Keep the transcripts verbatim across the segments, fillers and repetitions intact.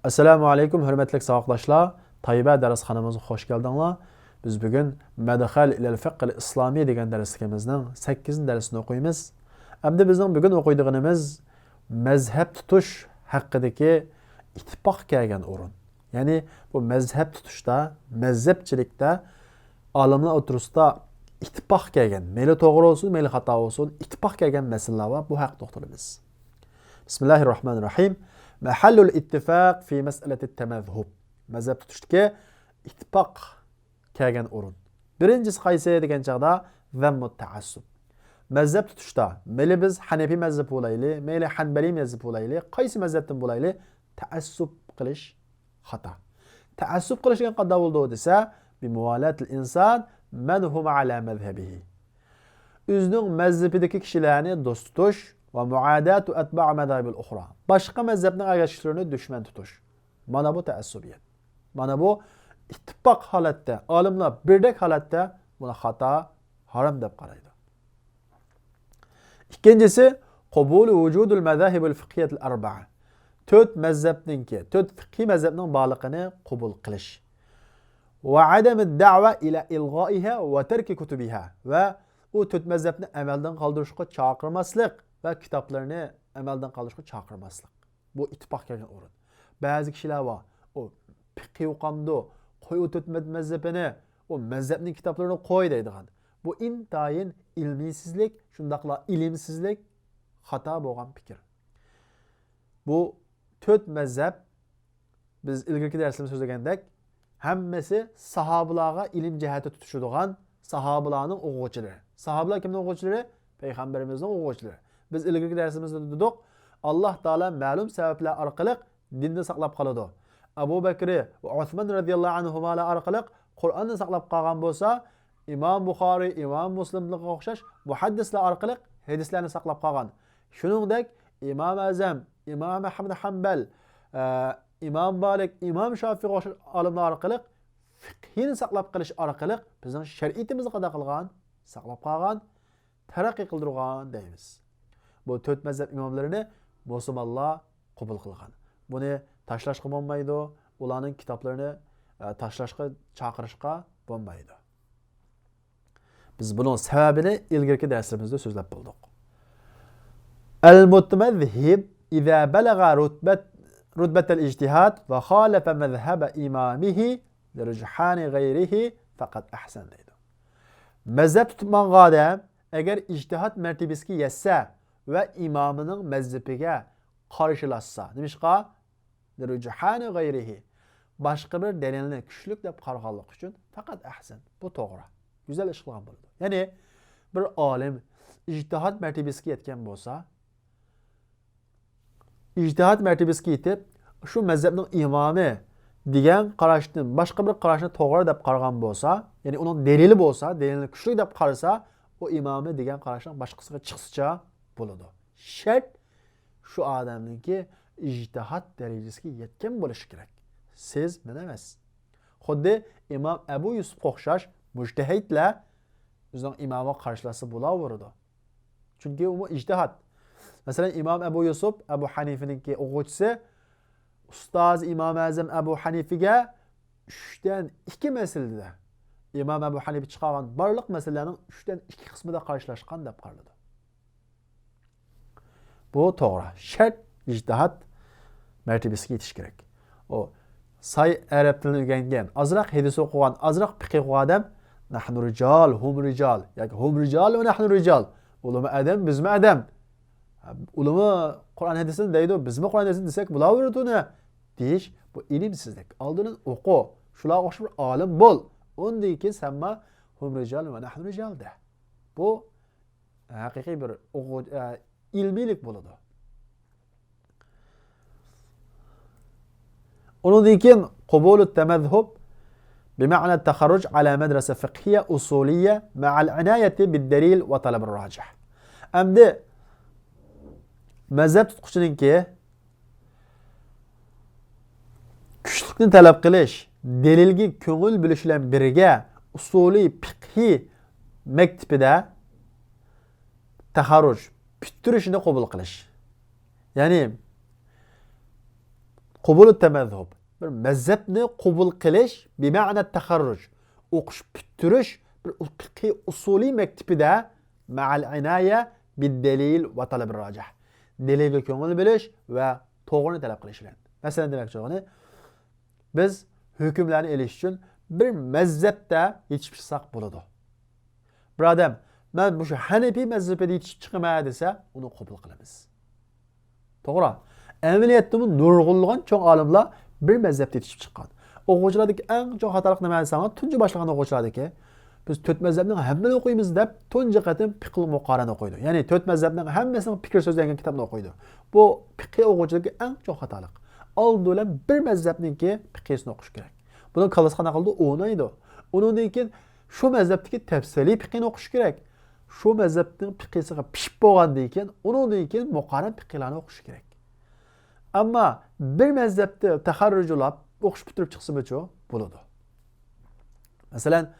ئەسسالامۇ ئەلەيكۇم، ھۆرمەتلىك ساۋاقداشلار. تايبە دەرسخانىمىزغا خوش كەلدىڭلار. بىز بۈگۈن مەدخەل ئىلەل فىقھىل ئىسلامىي دېگەن دەرسلىكىمىزنىڭ سەككىزىنچى دەرسىنى ئوقۇيمىز. ئەمدى بىزنىڭ بۈگۈن ئوقۇيدىغىنىمىز مەزھەپ تۇتۇش ھەققىدىكى ئىتتىپاق كەلگەن ئورۇن. يەنى بۇ مەزھەپ تۇتۇشتا، مەزھەپچىلىكتە ئالىملار ئوتتۇرىسىدا ئىتتىپاق كەلگەن، مەيلى توغرا بولسۇن، مەيلى خاتا بولسۇن، ئىتتىپاق كەلگەن مەسىلىلەر بار. بۇ ھەققىدە توختىلىمىز. بىسمىللاھىررەھمانىررەھىم. مەھەللۇل ئىتتىفاق فى مەسئەلەتىت تەمەزھۇب. مەزھەپ تۇتۇشتىكى ئىتتىپاق كەلگەن ئورۇن. بىرىنچىسى قايسى دېگەن چاغدا، زەممۇت تەئەسسۇب. مەزھەپ تۇتۇشتا، مەيلى بىز ھەنەفىي مەزھەپ بولايلى، مەيلى ھەنبەلىي مەزھەپ بولايلى، قايسى مەزھەپتىن بولايلى، تەئەسسۇب قىلىش خاتا. تەئەسسۇب قىلىش دېگەن قانداق بولىدۇ دېسە، بىمۇۋالاتىل ئىنسان مەن ھۇم ئەلا مەزھەبىھى. ئۆزىنىڭ مەزھىپىدىكى كىشىلەرنى دوست تۇتۇش ۋە مۇئاداتۇ ئەتبا مەزاھىبىل ئۇخرا. باشقا مەزھەپنىڭ ئەگەشكۈچىلىرىنى دۈشمەن تۇتۇش. مانا بۇ تەئەسسۇبىيەت. مانا بۇ ئىتتىپاق ھالەتتە، ئالىملار بىردەك ھالەتتە بۇنى خاتا، ھارام دەپ قارايدۇ. ئىككىنچىسى، قوبۇلى ۋۇجۇدۇل مەزاھىبىل فىقھىيەتىل ئەربەئە. تۆت مەزھەپنىڭكى، تۆت فىقھىي مەزھەپنىڭ بارلىقىنى قوبۇل قىلىش. ۋە ئادەمىد دەۋە ئىلە ئىلغائىھا ۋە تەركى كۇتۇبىھا. ۋە ئۇ تۆت مەزھەپنى ئەمەلدىن قالدۇرۇشقا چاقىرماسلىق ۋە كىتابلىرىنى ئەمەلدىن قالدۇرۇشقا چاقىرماسلىق. بۇ ئىتتىپاق كەلگەن ئورۇن. بەزى كىشىلەر بار، ئۇ پىقھى ئوقامدۇ، قوي ئۇ تۆت مەزھىپىنى، ئۇ مەزھەپنىڭ كىتابلىرىنى قوي دەيدىغان. بۇ ئىنتايىن ئىلمىيسىزلىك، شۇنداقلا ئىلىمسىزلىك، خاتا بولغان پىكىر. بۇ تۆت مەزھەپ، بىز ئىلگىرىكى دەرسلىرىمىزدە سۆزلىگەندەك، ھەممىسى ساھابىلارغا ئىلىم جەھەتتە تۇتۇشىدىغان ساھابىلارنىڭ ئوقۇغۇچىلىرى. ساھابىلار كىمنىڭ ئوقۇغۇچىلىرى؟ پەيغەمبىرىمىزنىڭ ئوقۇغۇچىلىرى. بىز ئىلگىرىكى دەرسىمىزدە دېدۇق، ئاللاھ تائالا مەلۇم سەۋەبلەر ئارقىلىق دىننى ساقلاپ قالىدۇ. ئەبۇ بەكرى ۋە ئۇسمان رەزىياللاھۇ ئەنھۇمالار ئارقىلىق قۇرئاننى ساقلاپ قالغان بولسا، ئىمام بۇخارىي، ئىمام مۇسلىملارغا ئوخشاش مۇھەددىسلەر ئارقىلىق ھەدىسلەرنى ساقلاپ قالغان. شۇنىڭدەك ئىمام ئەزەم، ئىمام ئەھمەد ھەمبەل، ئە، ئىمام مالىك، ئىمام شافىئىغا ئوخشاش ئالىملار ئارقىلىق فىقھىنى ساقلاپ قېلىش ئارقىلىق بىزنىڭ شەرىئىتىمىزنى قانداق قىلغان؟ ساقلاپ قالغان، تەرەققىي قىلدۇرغان دەيمىز. بۇ تۆت مەزھەپ ئىماملىرىنى مۇسۇلمانلار قوبۇل قىلغان. بۇنى تاشلاشقا بولمايدۇ، ئۇلارنىڭ كىتابلىرىنى، ئە، تاشلاشقا، چاقىرىشقا بولمايدۇ. بىز بۇنىڭ سەۋەبىنى ئىلگىرىكى دەرسلىرىمىزدە سۆزلەپ بولدۇق. ئەل مۇتەمەزھىب ئىزا بەلەغە رۇتبەت-، رۇتبەتەل ئىجتىھاد ۋە خالەفە مەزھەبە ئىمامىھى لىرۇجھانى غەيرىھى فەقەد ئەھسەن دەيدۇ. مەزھەپ تۇتۇپ ماڭغان ئادەم ئەگەر ئىجتىھاد مەرتىبىسىگە يەتسە ۋە ئىمامىنىڭ مەزھىپىگە قارشىلاشسا، نېمىشقا؟ لىرۇجھانى غەيرىھى. باشقا بىر دەلىلنى كۈچلۈك دەپ قارىغانلىقى ئۈچۈن پەقەت ئەھسەن. بۇ توغرا. گۈزەل ئىش قىلغان بولىدۇ. يەنى بىر ئالىم ئىجتىھاد مەرتىبىسىگە يەتكەن بولسا، ئىجتىھاد مەرتىبىسىگە يېتىپ، شۇ مەزھەپنىڭ ئىمامى دېگەن قاراشتىن باشقا بىر قاراشنى توغرا دەپ قارىغان بولسا، يەنى ئۇنىڭ دەلىلى بولسا، دەلىلنى كۈچلۈك دەپ قارىسا، ئۇ ئىمامى دېگەن قاراشنىڭ باشقىسىغا چىقسىچە بولىدۇ. شەرت شۇ ئادەمنىڭكى ئىجتىھاد دەرىجىسىگە يەتكەن بولۇشى كېرەك. سىز، مەن ئەمەس. خۇددى ئىمام ئەبۇ يۈسۈپقا ئوخشاش مۇجتەھىدلەر ئۆزىنىڭ ئىمامىغا قارشىلاشسا بولاۋېرىدۇ. چۈنكى ئۇمۇ ئىجتىھاد. مەسىلەن، ئىمام ئەبۇ يۈسۈپ، ئەبۇ ھەنىفىنىڭكى ئوقۇغۇچىسى، ئۇستازى ئىمام ئەزەم ئەبۇ ھەنىفىگە ئۈچتىن ئىككى مەسىلىدە، ئىمام ئەبۇ ھەنىفە چىقارغان بارلىق مەسىلىلەرنىڭ ئۈچتىن ئىككى قىسمىدا قارشىلاشقان دەپ قارىلىدۇ. بۇ توغرا. شەرت ئىجتىھاد مەرتىبىسىگە يېتىش كېرەك. ئۇ ساي ئەرەب تىلىنى ئۆگەنگەن، ئازراق ھەدىس ئوقۇغان، ئازراق پىقىھ ئوقۇغان ئادەم، نەھنۇ رىجال، ھۇم رىجال ياكى ھۇم رىجال ۋە نەھنۇ رىجال. ئۇلىمۇ ئادەم، بىزمۇ ئادەم. ئۇلىمۇ قۇرئان ھەدىسنى دەيدۇ، بىزمۇ قۇرئان ھەدىسنى دېسەك بولاۋېرىدۇ ئۇنى دېيىش، بۇ ئىلىمسىزلىك. ئالدىن ئوقۇ، شۇلارغا ئوخشاش بىر ئالىم بول. ئۇندىن كېيىن سەنمۇ ھۇم رىجال ۋە نەھنۇ رىجال دە. بۇ ھەقىقىي بىر ئوقۇ-، ئە، ئىلمىيلىك بولىدۇ. ئۇنىڭدىن كېيىن قوبۇلۇت تەمەزھۇب بىمەنە تەخەررۇج ئەلا مەدرەسە فىقھىيە ئۇسۇلىيە مەئەل ئىنايەتى بىددەلىل ۋە تەلەبىر راجىھ. ئەمدى مەزھەپ تۇتقۇچىنىڭكى كۈچلۈكنى تەلەپ قىلىش، دەلىلگە كۆڭۈل بۆلۈش بىلەن بىرگە ئۇسۇلىي پىقھىي مەكتىپىدە تەخەررۇج، پۈتتۈرۈشنى قوبۇل قىلىش. يەنى قبول التمذهب، بىر مەزھەپنى قوبۇل قىلىش، بىمەنە تەخەررۇج، ئوقۇش پۈتتۈرۈش، بىر فىقھىي ئۇسۇلىي مەكتىپىدە، مەئەل ئىنايە بىددەلىل ۋە تەلەبىر راجىھ، دەلىلگە كۆڭۈل بۆلۈش ۋە توغرىنى تەلەپ قىلىش بىلەن. مەسىلەن، دېمەكچى بولغىنى، بىز ھۆكۈملەرنى ئېلىش ئۈچۈن بىر مەزھەپتە يېتىشىپ چىقساق بولىدۇ. بىر ئادەم، مەن مۇشۇ ھەنىپىي مەزھىپىدە يېتىشىپ چىقىمەن دېسە، ئۇنى قوبۇل قىلىمىز. توغرا. ئەمەلىيەتتىمۇ نۇرغۇنلىغان چوڭ ئالىملار بىر مەزھەپتە يېتىشىپ چىققان. ئوقۇغۇچىلاردىكى ئەڭ چوڭ خاتالىق نېمە دېسەڭلار، تۇنجى باشلىغان ئوقۇغۇچىلاردىكى، بىز تۆت مەزھەپنىڭ ھەممىنى ئوقۇيمىز دەپ، تۇنجى قېتىم پىقھۇل مۇقارەنە ئوقۇيدۇ. يەنى تۆت مەزھەپنىڭ ھەممىسىنىڭ پىكرى سۆزلەنگەن كىتابنى ئوقۇيدۇ. بۇ پىقھىي ئوقۇغۇچىلىقى ئەڭ چوڭ خاتالىق. ئالدى بىلەن بىر مەزھەپنىڭكى پىقھىسىنى ئوقۇش كېرەك. بۇنىڭ كاللىسى قانداق قىلىدۇ؟ ئوينايدۇ. ئۇنىڭدىن كېيىن شۇ مەزھەپتىكى تەپسىلىي پىقھىنى ئوقۇش كېرەك. شۇ مەزھەپنىڭ پىقھىسىغا پىشىپ بولغاندىن كېيىن، ئۇنىڭدىن كېيىن مۇقارەن پىقھىلارنى ئوقۇش كېرەك. ئەمما بىر مەزھەپتە تەخەررۇجلاپ ئوقۇش پۈتتۈرۈپ چىقسىمۇچۇ؟ بولىدۇ. مەسىلەن،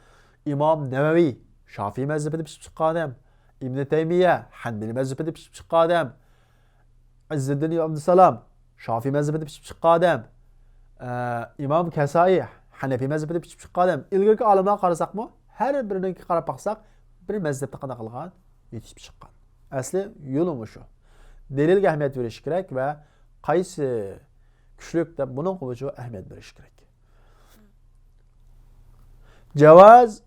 ئىمام نەۋەۋى شافىي مەزھىپىدە پىشىپ چىققان ئادەم، ئىبنى تەيمىيە ھەنبىلىي مەزھىپىدە پىشىپ چىققان ئادەم، ئىززىددىن ئابدۇسالام شافىي مەزھىپىدە پىشىپ چىققان ئادەم، ئە، ئىمام كەسائىي ھەنەفىي مەزھىپىدە پىشىپ چىققان ئادەم. ئىلگىرىكى ئالىملارغا قارىساقمۇ، ھەر بىرىنىڭكىگە قاراپ باقساق، بىر مەزھەپتە قانداق قىلغان؟ يېتىشىپ چىققان. ئەسلى يولى مۇشۇ. دەلىلگە ئەھمىيەت بېرىش كېرەك ۋە قايسى كۈچلۈك دەپ بۇنىڭغا ئەھمىيەت بېرىش كېرەك. جواز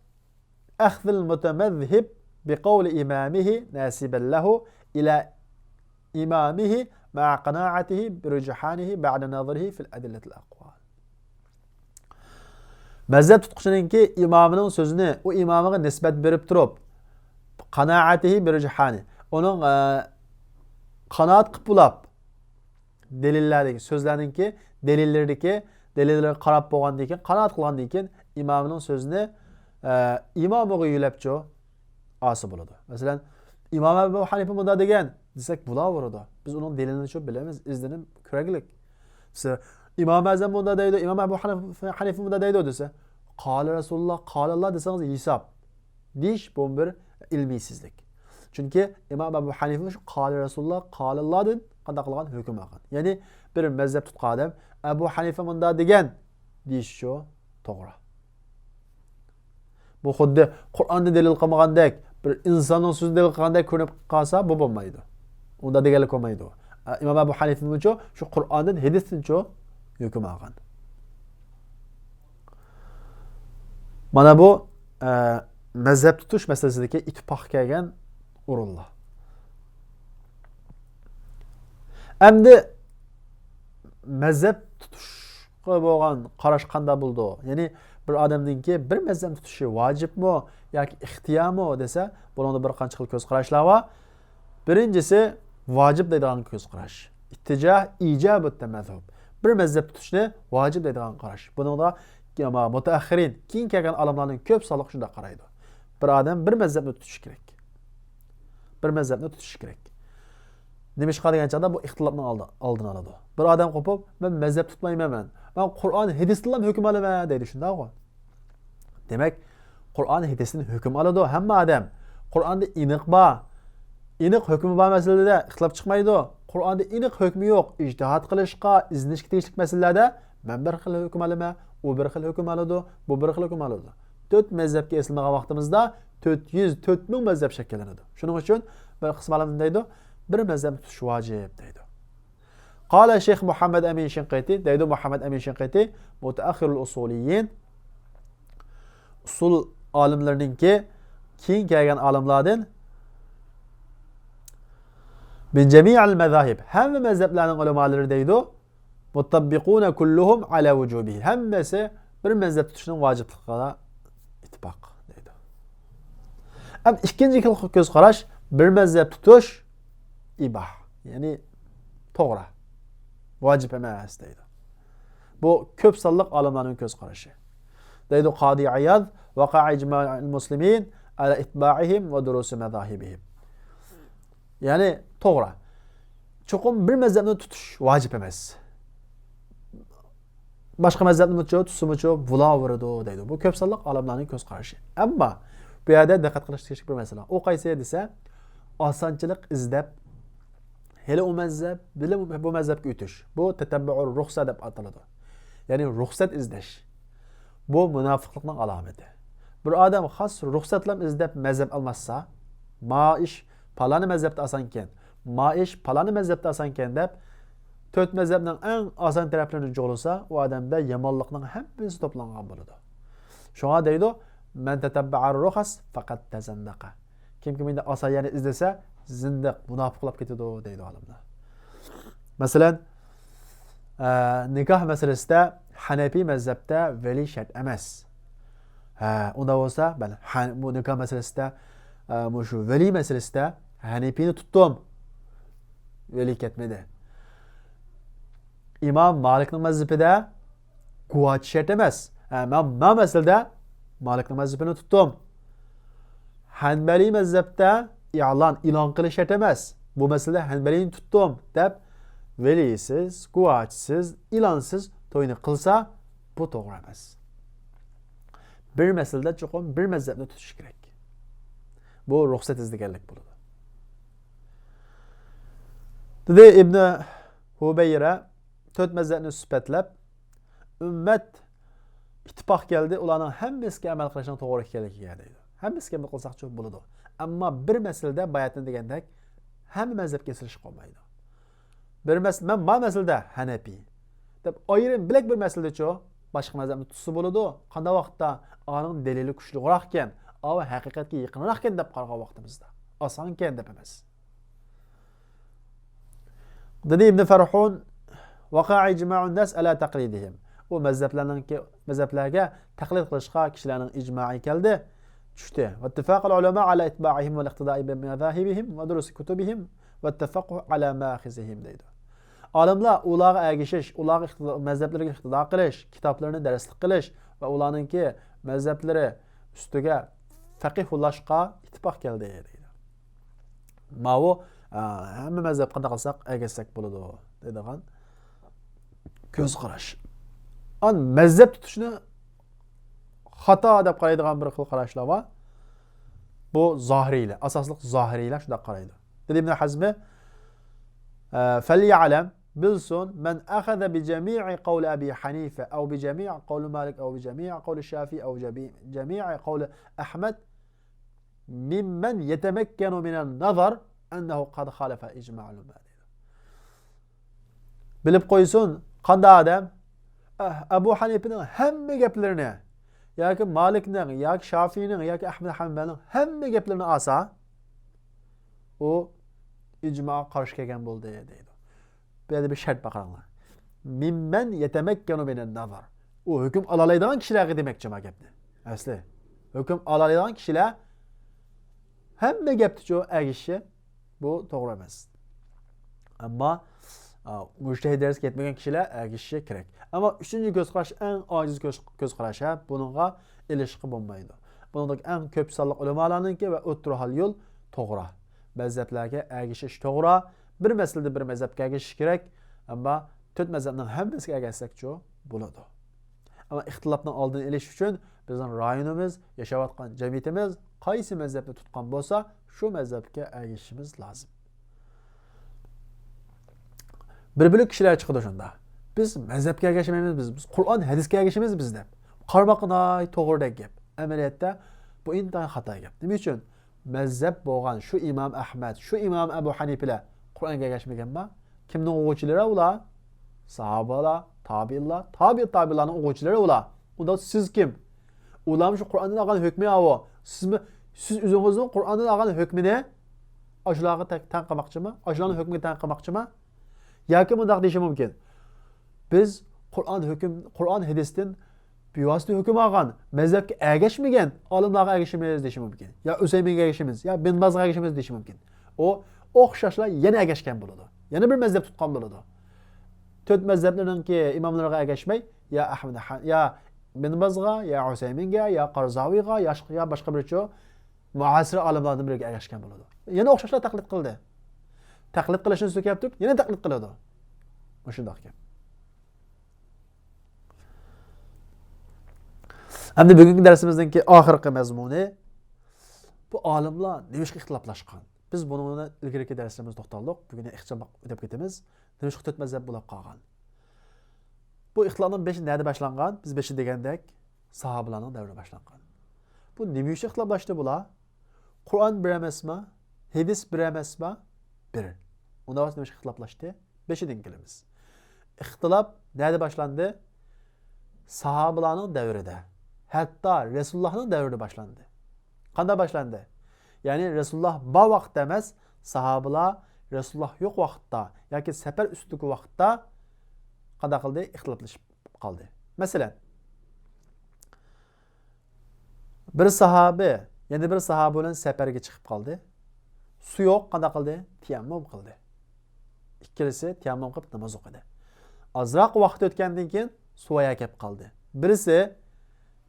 أخذ المتمذهب بقول إمامه ناسبا له إلى إمامه مع قناعته برجحانه بعد نظره في الأدلة الأقوال. مەزھەپ تۇتقۇچىنىڭكى ئىمامىنىڭ سۆزىنى ئۇ ئىمامىغا نىسبەت بېرىپ تۇرۇپ، قانائەتىھى بىرجىھانى، ئۇنىڭ، ئە، قانائەت قىلىپ بولاپ، دەلىللەردىكى، سۆزلەرنىڭكى دەلىللىرىدىكى، دەلىللەرگە قاراپ بولغاندىن كېيىن، قانائەت قىلغاندىن كېيىن، ئىمامىنىڭ سۆزىنى، ئە، ئىمامىغا يۆلەپچۇ ئالسا بولىدۇ. مەسىلەن، ئىمام ئەبۇ ھەنىفە مۇنداق دېگەن دېسەك بولاۋېرىدۇ. بىز ئۇنىڭ دەلىلىنى شۇ بىلىمىز، ئىزدىنىپ كۆرەرلىك. دېسە، ئىمام ئەزەم مۇنداق دەيدۇ، ئىمام ئەبۇ ھەنىفە، ھەنىفە مۇنداق دەيدۇ دېسە، قالە رەسۇلۇللاھ، قالە ئاللاھ دېسىڭىز ھېساب دېيىش، بۇ بىر ئىلمىيسىزلىك. چۈنكى ئىمام ئەبۇ ھەنىفە شۇ قالە رەسۇلۇللاھ، قالە ئاللاھدىن قانداق قىلغان؟ ھۆكۈم ئالغان. يەنى بىر مەزھەپ تۇتقان ئادەم ئەبۇ ھەنىفە مۇنداق دېگەن دېيىشى شۇ توغرا. بۇ خۇددى قۇرئاننى دەلىل قىلمىغاندەك، بىر ئىنساننىڭ سۆزىنى دەلىل قىلغاندەك كۆرۈنۈپ قالسا، بۇ بولمايدۇ. ئۇنداق دېگەنلىك بولمايدۇ. ئە، ئىمام ئەبۇ ھەنىفىمۇچۇ شۇ قۇرئاندىن، ھەدىستىنچۇ ھۆكۈم ئالغان. مانا بۇ، ئە، مەزھەپ تۇتۇش مەسىلىسىدىكى ئىتتىپاق كەلگەن ئورۇنلار. ئەمدى مەزھەپ تۇتۇشقا بولغان قاراش قانداق بولىدۇ؟ يەنى بىر ئادەمنىڭكى بىر مەزھەپنى تۇتۇشى ۋاجىپمۇ ياكى ئىختىيارمۇ دېسە، بۇنىڭدا بىر قانچە خىل كۆز قاراشلار بار. بىرىنچىسى، ۋاجىپ دەيدىغان كۆز قاراش. ئىتتىجاھ ئىجابۇت تەمەزھۇب. بىر مەزھەپ تۇتۇشنى ۋاجىپ دەيدىغان قاراش. بۇنىڭدا مۇتەئەخخىرىن، كېيىن كەلگەن ئالىملارنىڭ كۆپ سانلىقى شۇنداق قارايدۇ. بىر ئادەم بىر مەزھەپنى تۇتۇشى كېرەك. بىر مەزھەپنى تۇتۇشى كېرەك. نېمىشقا دېگەن چاغدا بۇ ئىختىلاپنىڭ ئالدى، ئالدىنى ئالىدۇ. بىر ئادەم قوپۇپ، مەن مەزھەپ تۇتمايمەن مەن. مەن قۇرئان، ھەدىستىنلا ھۆكۈم ئالىمەن دەيدۇ، شۇنداقغۇ؟ دېمەك، قۇرئان، ھەدىستىن ھۆكۈم ئالىدۇ ھەممە ئادەم. قۇرئاندا ئېنىق بار. ئېنىق ھۆكمى بار مەسىلىدە ئىختىلاپ چىقمايدۇ. قۇرئاندا ئېنىق ھۆكمى يوق، ئىجتىھاد قىلىشقا، ئىزدىنىشكە تېگىشلىك مەسىلىلەردە مەن بىر خىل ھۆكۈم ئالىمەن، ئۇ بىر خىل ھۆكۈم ئالىدۇ، بۇ بىر خىل ھۆكۈم ئالىدۇ. تۆت مەزھەپكە ئېسىلمىغان ۋاقتىمىزدا تۆت يۈز، تۆت مىڭ مەزھەپ شەكىللىنىدۇ. شۇنىڭ ئۈچۈن بىر قىسىم ئالىملار دەيدۇ، بىر مەزھەپنى تۇتۇش ۋاجىپ دەيدۇ. قال شيخ محمد أمين شنقيطي، دەيدۇ مۇھەممەد ئەمىن شىنقىتى، مۇتەئەخخىرۇل ئۇسۇلىيين، ئۇسۇل ئالىملىرىنىڭكى كېيىن كەلگەن ئالىملاردىن، من جميع المذاهب، ھەممە مەزھەپلەرنىڭ ئۆلىمالىرى دەيدۇ، مۇتەففىقۇنە كۇللۇھۇم ئەلە ۋۇجۇبىھى، ھەممىسى بىر مەزھەپ تۇتۇشنىڭ ۋاجىپلىقىغا ئىتتىپاق دەيدۇ. ئەم ئىككىنچى خىل كۆز قاراش، بىر مەزھەپ تۇتۇش ئىباھ، يەنى توغرا، ۋاجىپ ئەمەس دەيدۇ. بۇ كۆپ سانلىق ئالىملارنىڭ كۆز قارىشى. دەيدۇ قادى ئىياز، وقع إجماع المسلمين على اتباعهم ودروس مذاهبهم. يەنى توغرا. چوقۇم بىر مەزھەپنى تۇتۇش ۋاجىپ ئەمەس. باشقا مەزھەپنىمۇچۇ، تۇتسىمۇچۇ، بولاۋېرىدۇ دەيدۇ. بۇ كۆپ سانلىق ئالىملارنىڭ كۆز قارىشى. ئەمما بۇ يەردە دىققەت قىلىش تېگىشلىك بىر مەسىلە. ئۇ قايسى دېسە، ئاسانچىلىق ئىزدەپ، ھېلى ئۇ مەزھەپ، بىلەن بۇ مەزھەپكە ئۆتۈش. بۇ تەتەببۇئۇر رۇخسە دەپ ئاتىلىدۇ. يەنى رۇخسەت ئىزدەش. بۇ مۇناپىقلىقنىڭ ئالامىتى. بىر ئادەم خاس رۇخسەتلەم ئىزدەپ مەزھەپ ئالماشسا، ما ئىش پالانى مەزھەپتە ئاسانكەن، ما ئىش پالانى مەزھەپتە ئاسانكەن دەپ، تۆت مەزھەپنىڭ ئەڭ ئاسان تەرەپلىرىنى جۇغلىسا، ئۇ ئادەمدە يامانلىقنىڭ ھەممىسى توپلانغان بولىدۇ. شۇڭا دەيدۇ، مەن تەتەببەئەر رۇخەس فەقەت تەزەندەقە. كىم كىم ئەمدى ئاسانلارنى ئىزدىسە، زىندىق، مۇناپىق بولۇپ كېتىدۇ، دەيدۇ ئالىملار. مەسىلەن، ئە، نىكاھ مەسىلىسىدە ھەنەپىي مەزھەپتە ۋەلىي شەرت ئەمەس. ھە، ئۇنداق بولسا، مەن ھە-، بۇ نىكاھ مەسىلىسىدە، ئە، مۇشۇ ۋەلىي مەسىلىسىدە ھەنەپىينى تۇتتۇم. ۋەلىي كەتمىدى. ئىمام مالىكنىڭ مەزھىپىدە گۇۋاچى شەرت ئەمەس. ھە، مەن ما مەسىلىدە مالىكنىڭ مەزھىپىنى تۇتتۇم. ھەنبەلىي مەزھەپتە ئىلان، ئېلان قىلىش شەرت ئەمەس. بۇ مەسىلىدە ھەنبەلىينى تۇتتۇم دەپ، ۋەلىيسىز، گۇۋاچىسىز، ئېلانسىز توينى قىلسا، بۇ توغرا ئەمەس. بىر مەسىلىدە چوقۇم بىر مەزھەپنى تۇتۇش كېرەك. بۇ رۇخسەت ئىزدىگەنلىك بولىدۇ. دېدى ئىبنى ھۇبەيرە، تۆت مەزھەپنى سۈپەتلەپ، ئۈممەت ئىتتىپاق كەلدى، ئۇلارنىڭ ھەممىسىگە ئەمەل قىلىشنىڭ توغرا ئىكەنلىكىگە دەيدۇ. ھەممىسىگە ئەمەل قىلساقچۇ بولىدۇ. ئەمما بىر مەسىلىدە باياتىن دېگەندەك ھەممە مەزھەپكە سېلىشقا بولمايدۇ. بىر مەسىلە، مەن ما مەسىلىدە ھەنەپىي دەپ ئايرىم بىلەك بىر مەسىلىدىچۇ باشقا مەزھەپنى تۇتسا بولىدۇ. قانداق ۋاقىتتا ئانىڭ دەلىلى كۈچلۈكراق ئىكەن، ئاۋۇ ھەقىقەتكە يېقىنراق ئىكەن دەپ قارىغان ۋاقتىمىزدا. ئاسانكەن دەپ ئەمەس. دېدى ئىبن فەرھۇن، ۋەقەئە ئىجمەئۇن ناس ئەلا تەقلىدىھىم. ئۇ مەزھەپلەرنىڭكى، مەزھەپلەرگە تەقلىد قىلىشقا كىشىلەرنىڭ ئىجمائى كەلدى، چۈشتى. ۋەتتىفاقۇل ئۇلەما ئەلا ئىتبائىھىم ۋەل ئىقتىدائى بىمەزاھىبىھىم ۋە دۇرۇسى كۇتۇبىھىم ۋەتتەفەققۇھ ئەلا مەئاخىزىھىم دەيدۇ. ئالىملار ئۇلارغا ئەگىشىش، ئۇلارغا ئىقتىدا-، مەزھەپلىرىگە ئىقتىدا قىلىش، كىتابلىرىنى دەرسلىك قىلىش ۋە ئۇلارنىڭكى مەزھەپلىرى ئۈستىگە پەقىھۇللاشقا ئىتتىپاق كەلدى دەيدۇ. ماۋۇ، ئا، ھەممە مەزھەپ قانداق قىلساق ئەگەشسەك بولىدۇ دەيدىغان كۆز قاراش. ئان مەزھەپ تۇتۇشنى خاتا دەپ قارايدىغان بىر خىل قاراشلار بار. بۇ زاھىرىيلەر، ئاساسلىق زاھىرىيلەر شۇنداق قارايدۇ. دېدى ئىبن ھەزمى، ئە، فەليەلەم، بىلسۇن، مەن ئەخەزە بىجەمىئى قەۋلى ئەبى ھەنىفە، ئەۋ بىجەمىئى قەۋلى مالىك، ئەۋ بىجەمىئى قەۋلى شافىئى، ئەۋ بىجەمىئى قەۋلى ئەھمەد، مىممەن يەتەمەككەنۇ مىنەن نەزەر ئەننەھۇ قەد خالەفە ئىجمەئەل ئۇلەما دەيدۇ. بىلىپ قويسۇن، قانداق ئادەم، ئە، ئەبۇ ھەنىپىنىڭ ھەممە گەپلىرىنى ياكى مالىكنىڭ ياكى شافىئىنىڭ ياكى ئەھمەد ھەنبەلنىڭ ھەممە گەپلىرىنى ئالسا، ئۇ ئىجمائغا قارشى كەلگەن بولدى دەيدۇ. بۇ يەردە بىر شەرت بار، قاراڭلار. مىممەن يەتەمەككەنۇ مىنەن نەزەر. ئۇ ھۆكۈم ئالالايدىغان كىشىلەرگە دېمەكچى ما گەپنى. ئەسلى ھۆكۈم ئالالايدىغان كىشىلەر ھەممە گەپتىچۇ ئەگىشىشى بۇ توغرا ئەمەس. ئەمما، ئا، مۇجتەھىد دەرىجىگە يەتمىگەن كىشىلەر ئەگىشىشى كېرەك. ئەمما ئۈچىنچى كۆز قاراش ئەڭ ئاجىز كۆز، كۆز قاراش، ھە، بۇنىڭغا ئېلىشقا بولمايدۇ. بۇنىڭدىكى ئەڭ كۆپ سانلىق ئۆلىمالارنىڭكى ۋە ئوتتۇرا ھال يول توغرا. مەزھەپلەرگە ئەگىشىش توغرا. بىر مەسىلىدە بىر مەزھەپكە ئەگىشىش كېرەك. ئەمما تۆت مەزھەپنىڭ ھەممىسىگە ئەگەشسەكچۇ بولىدۇ. ئەمما ئىختىلاپنىڭ ئالدىنى ئېلىش ئۈچۈن بىزنىڭ رايونىمىز، ياشاۋاتقان جەمئىيىتىمىز قايسى مەزھەپنى تۇتقان بولسا، شۇ مەزھەپكە ئەگىشىشىمىز لازىم. بىر بۆلەك كىشىلەر چىقىدۇ شۇندا. بىز مەزھەپكە ئەگەشمەيمىز، بىز، بىز قۇرئان، ھەدىسكە ئەگىشىمىز بىز دەپ. قارىماققا ناھايىتى توغرىدەك گەپ. ئەمەلىيەتتە بۇ ئىنتايىن خاتا گەپ. نېمە ئۈچۈن؟ مەزھەپ بولغان شۇ ئىمام ئەھمەد، شۇ ئىمام ئەبۇ ھەنىپىلەر قۇرئانغا ئەگەشمىگەنما؟ كىمنىڭ ئوقۇغۇچىلىرى ئۇلار؟ ساھابىلار، تابىئىنلار، تابىئى تابىئىنلارنىڭ ئوقۇغۇچىلىرى ئۇلار. ئۇندا سىز كىم؟ ئۇلارمۇ شۇ قۇرئاندىن ئالغان ھۆكمى ئاۋۇ. سىزمۇ، سىز ئۆزىڭىزنىڭ قۇرئاندىن ئالغان ھۆكمىنى ئاشۇلارغا تەڭ، تەڭ قىلماقچىما؟ ئاشۇلارنىڭ ھۆكمىگە تەڭ قىلماقچىما؟ ياكى مۇنداق دېيىشى مۇمكىن. بىز قۇرئان ھۆكۈم، قۇرئان ھەدىستىن بىۋاسىتە ھۆكۈم ئالغان، مەزھەپكە ئەگەشمىگەن ئالىملارغا ئەگىشىمىز دېيىشى مۇمكىن. يا ئۇسەيمىنگە ئەگىشىمىز، يا بىن بازغا ئەگىشىمىز دېيىشى مۇمكىن. ئۇ ئوخشاشلا يەنە ئەگەشكەن بولىدۇ. يەنە بىر مەزھەپ تۇتقان بولىدۇ. تۆت مەزھەپلىرىنىڭكى ئىماملىرىغا ئەگەشمەي، يا ئەھمەد ھە-، يا بىن بازغا، يا ئۇسەيمىنگە، يا قارزاۋىغا، يا، يا باشقا بىرچۇ مۇئاسىر ئالىملاردىن بىرىگە ئەگەشكەن بولىدۇ. يەنە ئوخشاشلا تەقلىد قىلدى. تەقلىد قىلىشنى سۆكۈپ تۇرۇپ، يەنە تەقلىد قىلىدۇ. مۇشۇنداق گەپ. ئەمدى بۈگۈنكى دەرسىمىزنىڭكى ئاخىرقى مەزمۇنى، بۇ ئالىملار نېمىشقا ئىختىلاپلاشقان؟ بىز بۇنىڭ بىلەن ئىلگىرىكى دەرسلىرىمىزدە توختالدۇق. بۈگۈن ئىخچاملىق ئۆتۈپ كېتىمىز. نېمىشقا تۆت مەزھەپ بولۇپ قالغان؟ بۇ ئىختىلاپنىڭ بېشى نەدە باشلانغان؟ بىز بېشى دېگەندەك ساھابىلارنىڭ دەۋرىدە باشلانغان. بۇ نېمە ئۈچۈن ئىختىلاپلاشتى بۇلار؟ قۇرئان بىر ئەمەسما؟ ھەدىس بىر ئەمەسما؟ بىر. ئۇنداق بولسا نېمە ئۈچۈن ئىختىلاپلاشتى؟ بېشىدىن كېلىمىز. ئىختىلاپ نەدە باشلاندى؟ ساھابىلارنىڭ دەۋرىدە. ھەتتا رەسۇلۇللاھنىڭ دەۋرىدە باشلاندى. قانداق باشلاندى؟ يەنى رەسۇلۇللاھ بار ۋاقىتتا ئەمەس، ساھابىلار رەسۇلۇللاھ يوق ۋاقىتتا ياكى سەپەر ئۈستىدىكى ۋاقىتتا قانداق قىلدى؟ ئىختىلاپلىشىپ قالدى. مەسىلەن، بىر ساھابە يەنە بىر ساھابە بىلەن سەپەرگە چىقىپ قالدى. سۇ يوق، قانداق قىلدى؟ تەيەممۇم قىلدى. ئىككىلىسى تەيەممۇم قىلىپ ناماز ئوقۇدى. ئازراق ۋاقىت ئۆتكەندىن كېيىن سۇ ئاياغ كەپ قالدى. بىرسى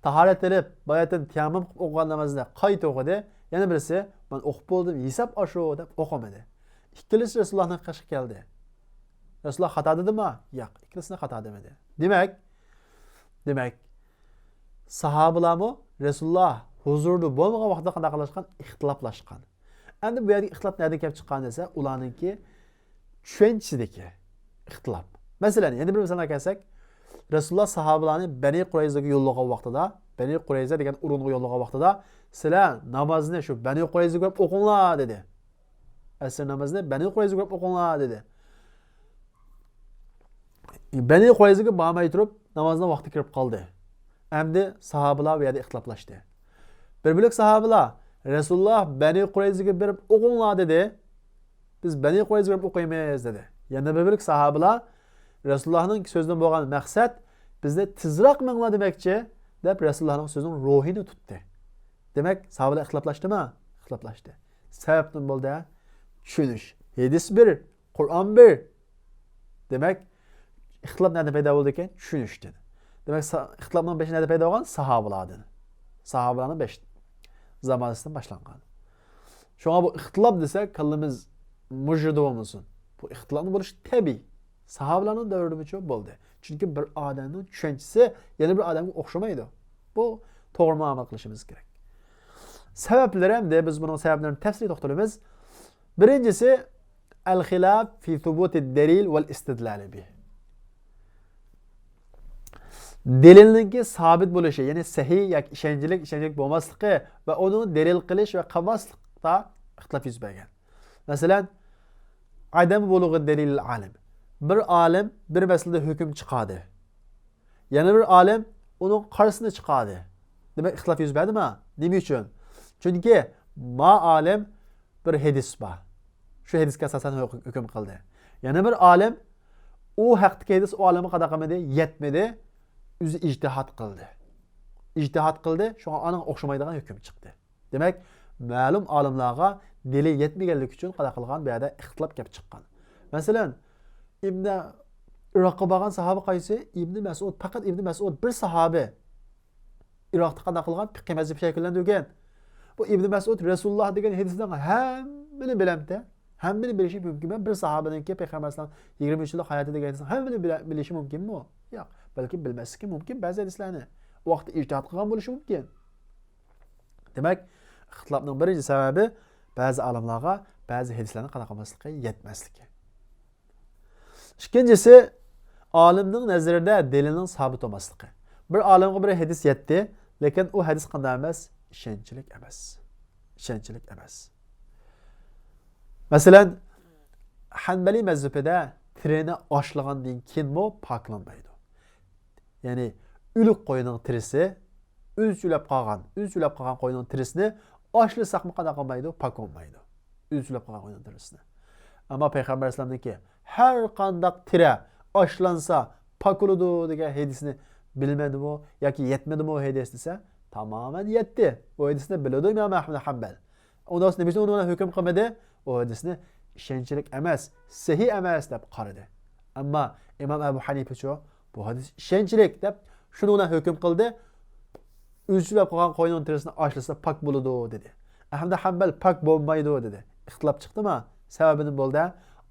تاھارەت ئېلىپ، باياتىن تەيەممۇم قىلىپ ئوقۇغان نامازنى قايتا ئوقۇدى. يەنە بىرسى، مەن ئوقۇپ بولدۇم، ھېساب ئاشۇ، دەپ ئوقۇمىدى. ئىككىلىسى رەسۇلۇللاھنىڭ قېشىغا كەلدى. رەسۇلۇللاھ خاتا دېدىما؟ ياق، ئىككىلىسىنى خاتا دېمىدى. دېمەك، دېمەك، ساھابىلارمۇ رەسۇلۇللاھ ھۇزۇرىدا بولمىغان ۋاقىتتا قانداق قىلىشقان؟ ئىختىلاپلاشقان. ئەمدى بۇ يەردىكى ئىختىلاپ نەدىن كەپ چىققان دېسە، ئۇلارنىڭكى چۈشەنچىسىدىكى ئىختىلاپ. مەسىلەن، يەنە بىر مىسالغا كەلسەك، رەسۇلۇللاھ ساھابىلارنى بەنى قۇرەيزىگە يوللىغان ۋاقتىدا، بەنى قۇرەيزە دېگەن ئورۇنغا يوللىغان ۋاقتىدا، سىلەر نامازنى شۇ بەنى قۇرەيزىگە بېرىپ ئوقۇڭلار، دېدى. ئەسىر نامازنى بەنى قۇرەيزىگە بېرىپ ئوقۇڭلار، دېدى. بەنى قۇرەيزىگە بارماي تۇرۇپ، نامازنىڭ ۋاقتى كىرىپ قالدى. ئەمدى ساھابىلار بۇ يەردە ئىختىلاپلاشتى. بىر بۆلەك ساھابىلار، رەسۇلۇللاھ بەنى قۇرەيزىگە بېرىپ ئوقۇڭلار دېدى. بىز بەنى قۇرەيزىگە بېرىپ ئوقۇيمىز دېدى. يەنە بىر بۆلەك ساھابىلار، رەسۇلۇللاھنىڭ سۆزىدىن بولغان مەقسەت، بىزنى تېزراق مېڭىڭلار دېمەكچى، دەپ رەسۇلۇللاھنىڭ سۆزىنىڭ روھىنى تۇتتى. دېمەك، ساھابىلار ئىختىلاپلاشتىمۇ؟ ئىختىلاپلاشتى. سەۋەب نېمە بولدى؟ چۈشىنىش. ھەدىس بىر، قۇرئان بىر. دېمەك، ئىختىلاپ نەدىن پەيدا بولىدىكەن؟ چۈشىنىشتىن. دېمەك، سا-، ئىختىلاپنىڭ بېشى نەدە پەيدا بولغان؟ ساھابىلاردىن. ساھابىلارنىڭ بېشى زامانىسىدىن باشلانغان. شۇڭا بۇ ئىختىلاپ دېسەك، كاللىمىز مۇژدە بولمىسۇن. بۇ ئىختىلاپنىڭ بولۇشى تەبىئىي. ساھابىلارنىڭ دەۋرىدىمۇچۇ بولدى. چۈنكى بىر ئادەمنىڭ چۈشەنچىسى يەنە بىر ئادەمگە ئوخشىمايدۇ. بۇ توغرا مۇئامىلە قىلىشىمىز كېرەك. سەۋەبلىرى ئەمدى بىز بۇنىڭ سەۋەبلىرىنى تەپسىلىي توختىلىمىز. بىرىنچىسى، ئەل خىلاپ في ثبوت الدليل والاستدلال به. دەلىلنىڭكى سابىت بولۇشى، يەنى سەھىھ ياكى ئىشەنچلىك، ئىشەنچلىك بولماسلىقى ۋە ئۇنىڭ دەلىل قىلىش ۋە قىلماسلىقتا ئىختىلاپ يۈز بەرگەن. مەسىلەن، عدم بلوغ دليل العالم. بىر ئالىم بىر مەسىلىدە ھۆكۈم چىقاردى. يەنە بىر ئالىم ئۇنىڭ قارشىسىنى چىقاردى. دېمەك، ئىختىلاپ يۈز بەردىما؟ نېمە ئۈچۈن؟ چۈنكى ما ئالىم بىر ھەدىس بار. شۇ ھەدىسكە ئاساسەن ھۆ-، ھۆكۈم قىلدى. يەنە بىر ئالىم ئۇ ھەقتىكى ھەدىس ئۇ ئالىمغا قانداق قىلمىدى؟ يەتمىدى. ئۆزى ئىجتىھاد قىلدى. ئىجتىھاد قىلدى، شۇڭا ئانىڭغا ئوخشىمايدىغان ھۆكۈم چىقتى. دېمەك، مەلۇم ئالىملارغا دەلىل يەتمىگەنلىكى ئۈچۈن قانداق قىلغان؟ بۇ يەردە ئىختىلاپ كەپ چىققان. مەسىلەن، ئىبنى ئىراققا بارغان ساھابە قايسى؟ ئىبنى مەسئۇد. پەقەت ئىبنى مەسئۇد بىر ساھابە ئىراقتا قانداق قىلغان؟ پىقھىي مەزھەپ شەكىللەندۈرگەن. بۇ ئىبنى مەسئۇد رەسۇلۇللاھ دېگەن ھەدىسنىڭ ھەممىنى بىلەمتى؟ ھەممىنى بىلىشى مۇمكىنمۇ؟ بىر ساھابىنىڭكى پەيغەمبەر ئەلەيھىسسالام يىگىرمە ئۈچ يىللىق ھاياتى دېگەن ھەممىنى بىلە-، بىلىشى مۇمكىنمۇ؟ ياق. بەلكى بىلمەسلىكى مۇمكىن بەزى ھەدىسلەرنى. ئۇ ۋاقىتتا ئىجتىھاد قىلغان بولۇشى مۇمكىن. دېمەك، ئىختىلاپنىڭ بىرىنچى سەۋەبى بەزى ئالىملارغا بەزى ھەدىسلەرنى قانداق قىلماسلىقى، يەتمەسلىكى. ئىككىنچىسى، ئالىمنىڭ نەزىرىدە دەلىلنىڭ سابىت بولماسلىقى. بىر ئالىمغا بىر ھەدىس يەتتى، لېكىن ئۇ ھەدىس قانداق ئەمەس؟ ئىشەنچلىك ئەمەس. ئىشەنچلىك ئەمەس. مەسىلەن، ھەنبەلىي مەزھىپىدە تېرىنى ئاشلىغاندىن كېيىنمۇ پاكلانمايدۇ. يەنى ئۆلۈك قوينىڭ تېرىسى، ئۆزى چۆلەپ قالغان، ئۆزى چۆلەپ قالغان قوينىڭ تېرىسىنى ئاشلىساقمۇ قانداق قىلمايدۇ؟ پاك بولمايدۇ. ئۆزى چۆلەپ قالغان قوينىڭ تېرىسىنى. ئەمما پەيغەمبەر ئەلەيھىسسالامنىڭكى ھەر قانداق تېرە ئاشلانسا پاك بولىدۇ دېگەن ھەدىسنى بىلمىدىمۇ ياكى يەتمىدىمۇ ھەدىس دېسە، تامامەن يەتتى. ئۇ ھەدىسنى بىلىدۇ ئىمام ئەھمەد ھەنبەل. ئۇنداق بولسا نېمە ئۈچۈن ئۇنى ھۆكۈم قىلمىدى؟ ئۇ ھەدىسنى ئىشەنچلىك ئەمەس، سەھىھ ئەمەس دەپ قارىدى. ئەمما ئىمام ئەبۇ ھەنىپىچۇ، بۇ ھەدىس ئىشەنچلىك دەپ شۇنىڭ بىلەن ھۆكۈم قىلدى. ئۆزى چۆلەپ قالغان قوينىڭ تېرىسىنى ئاشلىسا پاك بولىدۇ دېدى. ئەھمەد ھەنبەل پاك بولمايدۇ دېدى. ئىختىلاپ چىقتىما؟ سەۋەبى نېمە بولدى؟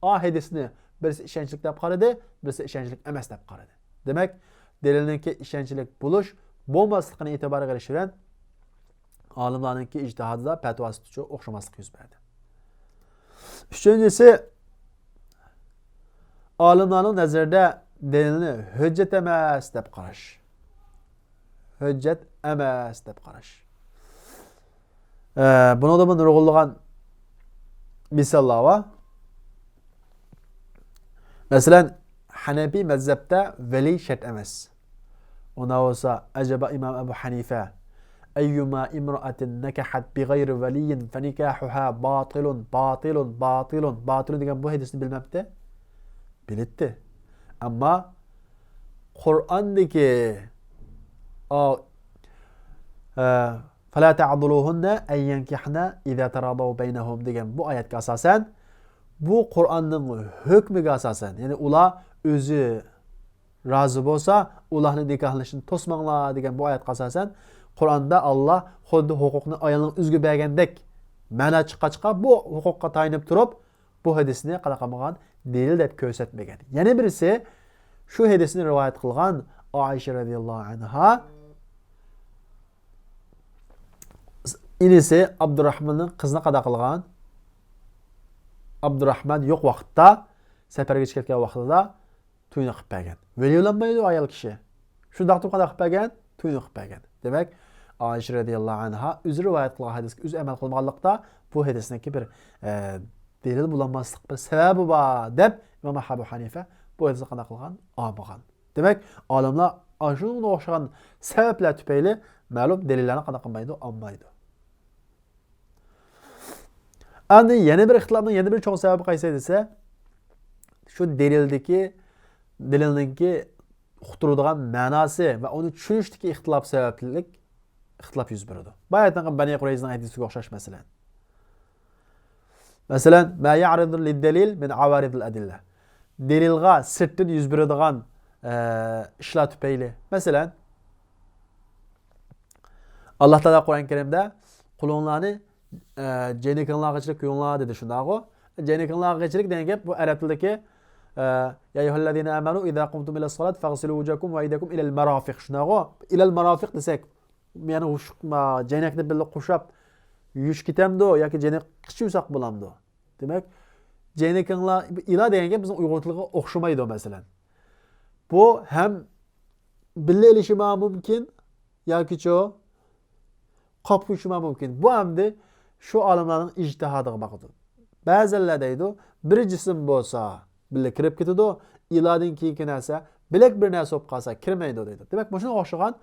ئا ھەدىسنى بىرسى ئىشەنچلىك دەپ قارىدى، بىرسى ئىشەنچلىك ئەمەس دەپ قارىدى. دېمەك، دەلىلنىڭكى ئىشەنچلىك بولۇش، بولماسلىقىنى ئېتىبارغا ئېلىش بىلەن ئالىملارنىڭكى ئىجتىھادىدا، پەتىۋاسىدىچۇ ئوخشىماسلىق يۈز بەردى. ئۈچىنچىسى، ئالىملارنىڭ نەزىرىدە دەلىلنى ھۆججەت ئەمەس دەپ قاراش. ھۆججەت ئەمەس دەپ قاراش. ئە، بۇنىڭدىمۇ نۇرغۇنلىغان مىساللار بار. مەسىلەن، ھەنەپىي مەزھەپتە ۋەلىي شەرت ئەمەس. ئۇنداق بولسا، ئەجەبا ئىمام ئەبۇ ھەنىفە، «أيما امرأة نكحت بغير ولي فنكاحها باطل، باطل، باطل، باطل» دېگەن بۇ ھەدىسنى بىلمەپتۇ؟ بىلەتتى. ئەمما قۇرئاندىكى، ئا، ئە، «فلا تعضلوهن أن ينكحن إذا تراضوا بينهم» دېگەن بۇ ئايەتكە ئاساسەن، بۇ قۇرئاننىڭ ھۆكمىگە ئاساسەن، يەنى ئۇلار ئۆزى رازى بولسا، ئۇلارنى نىكاھلىنىشتىن توسماڭلار دېگەن بۇ ئايەتكە ئاساسەن، قۇرئاندا ئاللا خۇددى ھوقۇقنى ئايالنىڭ ئۆزىگە بەرگەندەك مەنا چىققاچقا، بۇ ھوقۇققا تايىنىپ تۇرۇپ، بۇ ھەدىسنى قانداق قىلمىغان؟ دەلىل دەپ كۆرسەتمىگەن. يەنە بىرسى، شۇ ھەدىسنى رىۋايەت قىلغان ئائىشە رەزىياللاھۇ ئەنھا ئىنىسى ئابدۇراھماننىڭ قىزىنى قانداق قىلغان؟ ئابدۇراھمان يوق ۋاقىتتا، سەپەرگە چىقىپ كەتكەن ۋاقتىدا تويىنى قىلىپ بەرگەن. ۋەلىي بولالمايدۇ ئايال كىشى. شۇنداق تۇرۇپ قانداق قىلىپ بەرگەن؟ تويىنى قىلىپ بەرگەن. دېمەك، ئائىشە رەزىياللاھۇ ئەنھا ئۆزى رىۋايەت قىلغان ھەدىسكە ئۆزى ئەمەل قىلمىغانلىقتا، بۇ ھەدىسنىڭكى بىر، ئە، دەلىل بولالماسلىق بىر سەۋەبى بار دەپ ئىمام ئەبۇ ھەنىفە بۇ ھەدىسنى قانداق قىلغان؟ ئالمىغان. دېمەك، ئالىملار ئاشۇنىڭغا ئوخشىغان سەۋەبلەر تۈپەيلى مەلۇم دەلىللەرنى قانداق قىلمايدۇ؟ ئالمايدۇ. ئەمدى يەنە بىر ئىختىلاپنىڭ يەنە بىر چوڭ سەۋەبى قايسى دېسە، شۇ دەلىلدىكى، دەلىلنىڭكى ئۇقتۇرىدىغان مەناسى ۋە ئۇنى چۈشىنىشتىكى ئىختىلاپ سەۋەبلىك ئىختىلاپ يۈز بېرىدۇ. باياتىنقى بەنى قۇرەيزىنىڭ ھەدىسىگە ئوخشاش مەسىلەن. مەسىلەن، ما يعرض للدليل من عوارض الأدلة. دەلىلغا سىرتتىن يۈز بېرىدىغان، ئە، ئىشلار تۈپەيلى. مەسىلەن، ئاللا تائالا قۇرئان كەرىمدە قۇلۇڭلارنى، ئە، جەينىكىڭلارغىچىلىك قويۇڭلار دېدى، شۇنداقغۇ؟ جەينىكىڭلارغىچىلىك دېگەن گەپ بۇ ئەرەب تىلىدىكى، ئە، يا أيها الذين آمنوا إذا قمتم إلى الصلاة فاغسلوا وجوهكم وأيديكم إلى المرافق، شۇنداقغۇ؟ إلى المرافق دېسەك، يەنى ئۇشۇق، ما، جەينەكنى بىللە قوشاپ يۇيۇش كېتەمدۇ ياكى جەينەك قىچ يۇساق بولامدۇ؟ دېمەك، جەينىكىڭلار، ئىلا دېگەن گەپ بىزنىڭ ئۇيغۇر تىلىغا ئوخشىمايدۇ، مەسىلەن. بۇ ھەم بىللە ئېلىشى مۇمكىن ياكىچۇ قاپ قويۇشى مۇمكىن. بۇ ئەمدى شۇ ئالىملارنىڭ ئىجتىھادىغا باغلىق. بەزىلەر دەيدۇ، بىر جىسىم بولسا بىللە كىرىپ كېتىدۇ، ئىلادىن كېيىنكى نەرسە بىلەك بىر نەرسە بولۇپ قالسا كىرمەيدۇ دەيدۇ. دېمەك، مۇشۇنىڭغا ئوخشىغان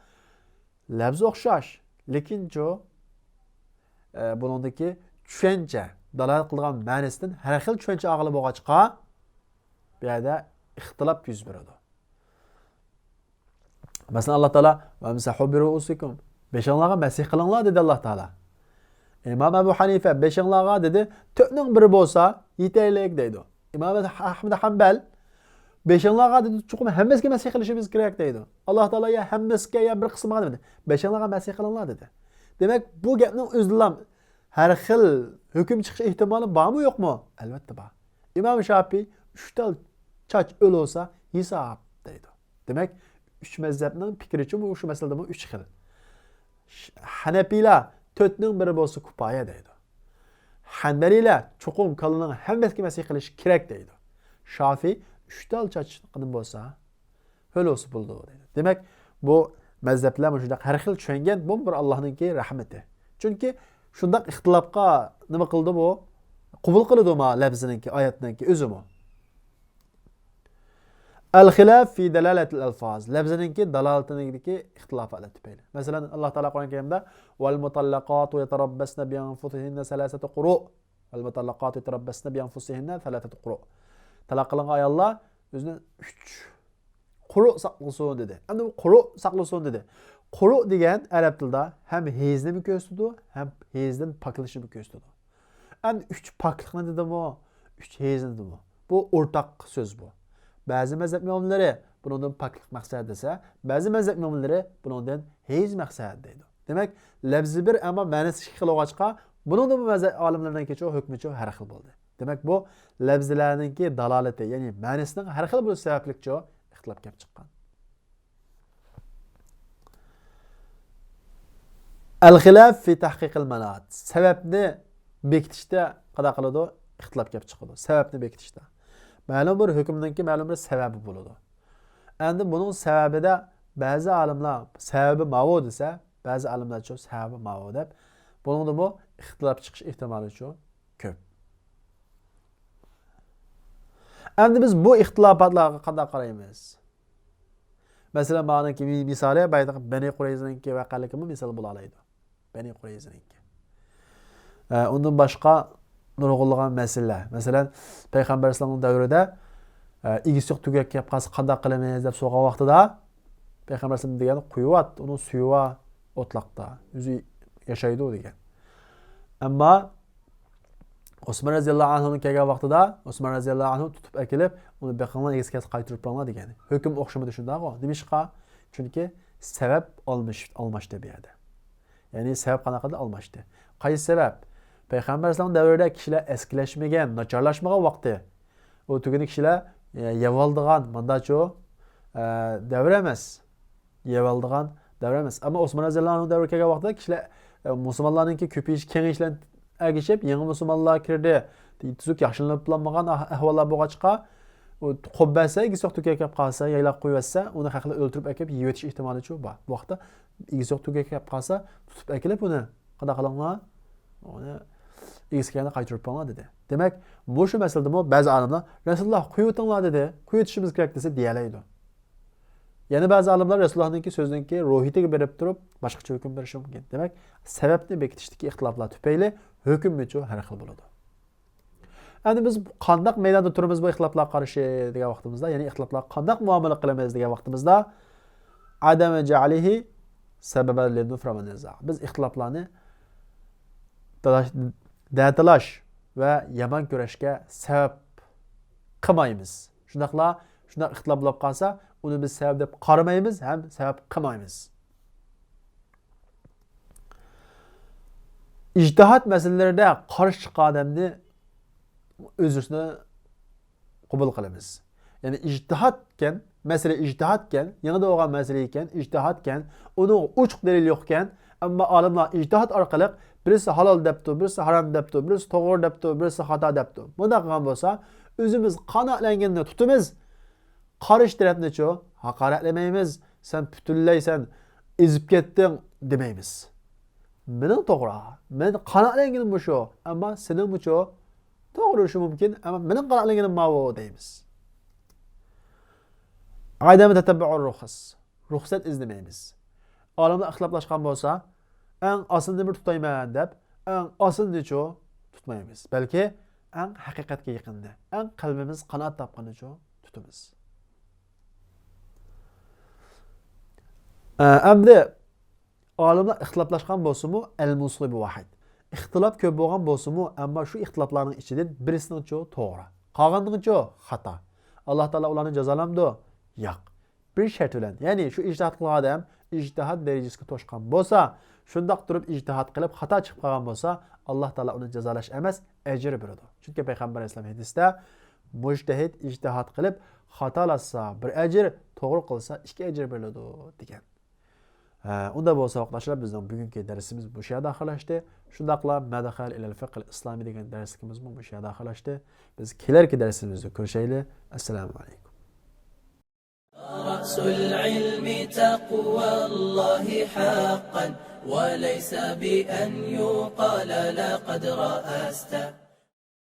لەپزى ئوخشاش، لېكىنچۇ، ئە، بۇنىڭدىكى چۈشەنچە، دالالەت قىلىدىغان مەنىسىدىن ھەر خىل چۈشەنچە ئالغىلى بولغاچقا، بۇ يەردە ئىختىلاپ يۈز بېرىدۇ. مەسىلەن، ئاللا تائالا، «وامسحوا برؤوسكم»، بېشىڭلارغا مەسىھ قىلىڭلار، دېدى ئاللا تائالا. ئىمام ئەبۇ ھەنىفە، «بېشىڭلارغا» دېدى، «تۆتنىڭ بىرى بولسا يېتەرلىك» دەيدۇ. ئىمام ئەھمەد ھەمبەل، «بېشىڭلارغا» دېدى، «چوقۇم ھەممىسىگە مەسىھ قىلىشىمىز كېرەك» دېدى. ئاللا تائالا يا ھەممىسىگە يا بىر قىسمىغا دېمىدى. «بېشىڭلارغا مەسىھ قىلىڭلار» دېدى. دېمەك، بۇ گەپنىڭ ئۆزىدىلا ھەر خىل ھۆكۈم چىقىش ئېھتىمالى بارمۇ، يوقمۇ؟ ئەلۋەتتە بار. ئىمام شاپىي، «ئۈچ تال چاچ ھۆل بولسا ھېساب» دەيدۇ. دېمەك، ئۈچ مەزھەپنىڭ پىكرىچۇ شۇ مەسىلىدىمۇ ئۈچ خىل. ش-، ھەنەپىيلەر، «تۆتنىڭ بىرى بولسا كۇپايە» دەيدۇ. ھەنبەلىيلەر، «چوقۇم كاللىنىڭ ھەممىسىگە مەسىھ قىلىش كېرەك» دەيدۇ. شافىي، «ئۈچ تال چاچ بولسا ھۆل بولسا بولىدۇ» دەيدۇ. دېمەك، بۇ مەزھەپلەر مۇشۇنداق ھەر خىل چۈشەنگەن، بۇمۇ بىر ئاللانىڭكى رەھمىتى. چۈنكى شۇنداق ئىختىلاپقا نېمە قىلدى بۇ؟ قوبۇل قىلىدۇ ما لەپزىنىڭكى، ئايەتنىڭكى ئۆزىمۇ. الخلاف في دلالة الألفاظ، لەپزىنىڭكى دالالىتىدىكى ئىختىلاپلار تۈپەيلى. مەسىلەن، ئاللا تائالا قۇرئان كەرىمدە، «والمطلقات يتربصن بأنفسهن ثلاثة قروء، والمطلقات يتربصن بأنفسهن ثلاثة قروء». تالاق قىلىنغان ئاياللار ئۆزىنى ئۈچ قۇرۇ ساقلىسۇن دېدى. ئەمدى بۇ قۇرۇ ساقلىسۇن دېدى. قۇرۇ دېگەن ئەرەب تىلىدا ھەم ھەيزنىمۇ كۆرسىتىدۇ، ھەم ھەيزدىن پاكلىنىشنىمۇ كۆرسىتىدۇ. ئەمدى ئۈچ پاكلىقنى دېدىمۇ، ئۈچ ھەيزنى دېدىمۇ؟ بۇ ئورتاق سۆز بۇ. بەزى مەزھەپ ئىماملىرى بۇنىڭدىن پاكلىق مەقسەت دېسە، بەزى مەزھەپ ئىماملىرى بۇنىڭدىن ھەيز مەقسەت دەيدۇ. دېمەك، لەپزى بىر، ئەمما مەنىسى ئىككى خىل بولغاچقا، بۇنىڭدىمۇ مەزھەپ ئالىملىرىنىڭكىچۇ ھۆكمىچۇ ھەر خىل بولدى. دېمەك، بۇ لەپزىلەرنىڭكى دالالىتى، يەنى مەنىسىنىڭ ھەر خىل بولۇشى سەۋەبلىكچۇ ئىختىلاپ كەپ چىققان. الخلاف في تحقيق المناط. سەۋەبنى بېكىتىشتە قانداق قىلىدۇ؟ ئىختىلاپ كەپ چىقىدۇ، سەۋەبنى بېكىتىشتە. مەلۇم بىر ھۆكۈمنىڭكى مەلۇم بىر سەۋەبى بولىدۇ. ئەمدى بۇنىڭ سەۋەبىدە بەزى ئالىملار، سەۋەبى ماۋۇ دېسە، بەزى ئالىملارچۇ سەۋەبى ماۋۇ دەپ، بۇنىڭدىمۇ ئىختىلاپ چىقىش ئېھتىمالىچۇ كۆپ. ئەمدى بىز بۇ ئىختىلاپاتلارغا قانداق قارايمىز؟ مەسىلەن، مانىڭكى مىسالى، بايىقى بەنى قۇرەيزىنىڭكى ۋەقەلىكىمۇ مىسال بولالايدۇ. بەنى قۇرەيزىنىڭكى. ئە، ئۇندىن باشقا نۇرغۇنلىغان مەسىلىلەر. مەسىلەن، پەيغەمبەر ئەلەيھىسسالامنىڭ دەۋرىدە، ئە، ئىگىسى يوق تۆگەك كەپ قالسا قانداق قىلىمىز دەپ سورىغان ۋاقتىدا، پەيغەمبەر ئەلەيھىسسالام دېگەن، قويۇۋات، ئۇنىڭ سۈيى بار ئوتلاقتا، ئۆزى ياشايدۇ دېگەن. ئەمما ئوسمان رەزىياللاھۇ ئەنھۇنىڭ كەلگەن ۋاقتىدا، ئوسمان رەزىياللاھۇ ئەنھۇ تۇتۇپ ئەكېلىپ، ئۇنى بېقىڭلار، ئىگىسىگە قايتۇرۇپ بېرىڭلار دېگەن. ھۆكۈم ئوخشىمىدى شۇنداقغۇ؟ نېمىشقا؟ چۈنكى سەۋەب ئالمىش-، ئالماشتى بۇ يەردە. يەنى سەۋەب قانداق قىلدى؟ ئالماشتى. قايسى سەۋەب؟ پەيغەمبەر ئەلەيھىسسالام دەۋرىدە كىشىلەر ئەسكىلەشمىگەن، ناچارلاشمىغان ۋاقتى. ئۇ تۈگۈنى كىشىلەر، ئە، يەۋالىدىغان، مانداچۇ، ئە، دەۋر ئەمەس. يەۋالىدىغان دەۋر ئەمەس. ئەمما ئوسمان رەزىياللاھۇ ئەنھۇ دەۋرى كەلگەن ۋاقتىدا كىشىلەر، ئە، مۇسۇلمانلارنىڭكى كۆپىيىش، كېڭىيىش بىلەن ئەگىشىپ، يېڭى مۇسۇلمانلار كىردى. تۈزۈك ياخشىلىنىپ بولالمىغان ئەھ-، ئەھۋاللار بولغاچقا، ئۇ قوپ بەرسە، ئىگىسى يوق تۆگەك كەپ قالسا، يايلاپ قويۇۋەتسە، ئۇنى خەقلەر ئۆلتۈرۈپ ئەكىپ يېيىۋېتىش ئېھتىمالىچۇ بار. بۇ ۋاقىتتا ئىگىسى يوق تۆگەك كەپ قالسا، تۇتۇپ ئەكېلىپ ئۇنى قانداق قىلىڭلار؟ ئۇنى ئىگىسىگە قايتۇرۇپ بېرىڭلار دېدى. دېمەك، مۇشۇ مەسىلىدىمۇ بەزى ئالىملار، رەسۇلۇللا، قويۇۋېتىڭلار دېدى، قويۇۋېتىشىمىز كېرەك دېسە دېيەلەيدۇ. يەنە بەزى ئالىملار رەسۇلۇللانىڭكى سۆزىنىڭكى روھىيىتىگە بېرىپ تۇرۇپ باشقىچە ھۆكۈم بېرىشى مۇمكىن. دېمەك، سەۋەبنى بېكىتىشتىكى ئىختىلاپلار تۈپەيلى ھۆكۈممۇچۇ ھەر خىل بولىدۇ. ئەمدى بىز قانداق مەيداندا تۇرىمىز بۇ ئىختىلاپلارغا قارشى دېگەن ۋاقتىمىزدا، يەنى ئىختىلاپلارغا قانداق مۇئامىلە قىلىمىز دېگەن ۋاقتىمىزدا، ئادەمە جەئەلىھى سەبەبەن لىننۇفرە ۋە نىزا. بىز ئىختىلاپلارنى دەتالاش، دەتالاش ۋە يامان كۆرۈشكە سەۋەب قىلمايمىز. شۇنداقلا، شۇنداق ئىختىلاپ بولۇپ قالسا، ئۇنى بىز سەۋەب دەپ قارىمايمىز ھەم سەۋەب قىلمايمىز. ئىجتىھاد مەسىلىلىرىدە قارشى چىققان ئادەمنى ئۆزرىسىنى قوبۇل قىلىمىز. يەنى ئىجتىھادكەن، مەسىلە ئىجتىھادكەن، يېڭىدا بولغان مەسىلە ئىكەن، ئىجتىھادكەن، ئۇنىڭغا ئوچۇق دەلىل يوقكەن، ئەمما ئالىملار ئىجتىھاد ئارقىلىق بىرسى ھالال دەپتۇ، بىرسى ھارام دەپتۇ، بىرسى توغرا دەپتۇ، بىرسى خاتا دەپتۇ. بۇنداق قىلغان بولسا، ئۆزىمىز قانائەتلەنگەننى تۇتىمىز، قارشى تەرەپنىچۇ ھاقارەتلىمەيمىز، سەن پۈتۈنلەي سەن ئېزىپ كەتتىڭ دېمەيمىز. مېنىڭ توغرا، مەن قانائەتلەنگىنىم مۇشۇ، ئەمما سېنىڭمۇچۇ توغرا بولۇشى مۇمكىن، ئەمما مېنىڭ قانائەتلەنگىنىم ماۋۇ دەيمىز. ئادەمە تەتەببۇئۇر رۇخەس. رۇخسەت ئىزدىمەيمىز. ئالىملار ئىختىلاپلاشقان بولسا، ئەڭ ئاسىلىنى بىر تۇتايمەن دەپ، ئەڭ ئاسىلىنىچۇ تۇتمايمىز. بەلكى ئەڭ ھەقىقەتكە يېقىننى، ئەڭ قەلبىمىز قانائەت تاپقىنىچۇ تۇتىمىز. ئە، ئەمدى ئالىملار ئىختىلاپلاشقان بولسىمۇ، ئەل مۇسىبۇ ۋاھىد. ئىختىلاپ كۆپ بولغان بولسىمۇ، ئەمما شۇ ئىختىلاپلارنىڭ ئىچىدىن بىرسىنىڭچۇ توغرا، قالغاننىڭچۇ خاتا. ئاللا تائالا ئۇلارنى جازالامدۇ؟ ياق. بىر شەرت بىلەن، يەنى شۇ ئىجتىھاد قىلغان ئادەم ئىجتىھاد دەرىجىسىگە توشقان بولسا، شۇنداق تۇرۇپ ئىجتىھاد قىلىپ خاتا چىقىپ قالغان بولسا، ئاللا تائالا ئۇنى جازالاش ئەمەس، ئەجىر بېرىدۇ. چۈنكى پەيغەمبەر ئەلەيھىسسالام ھەدىستە، مۇجتەھىد ئىجتىھاد قىلىپ خاتالاشسا بىر ئەجىر، توغرا قىلسا ئىككى ئەجىر بېرىلىدۇ دېگەن. ئە، ئۇنداق بولسا ۋاقىتداشلار، بىزنىڭ بۈگۈنكى دەرسىمىز مۇشۇ يەردە ئاخىرلاشتى. شۇنداقلا مەدخەل ئىلەل فىقھىل ئىسلامى دېگەن دەرسلىكىمىزمۇ مۇشۇ يەردە ئاخىرلاشتى. بىز كېلەركى دەرسىمىزدە كۆرۈشەيلى. ئەسسالامۇ ئەلەيكۇم. رأس العلم تقوى الله حقا، وليس بأن يقال لقد رأست.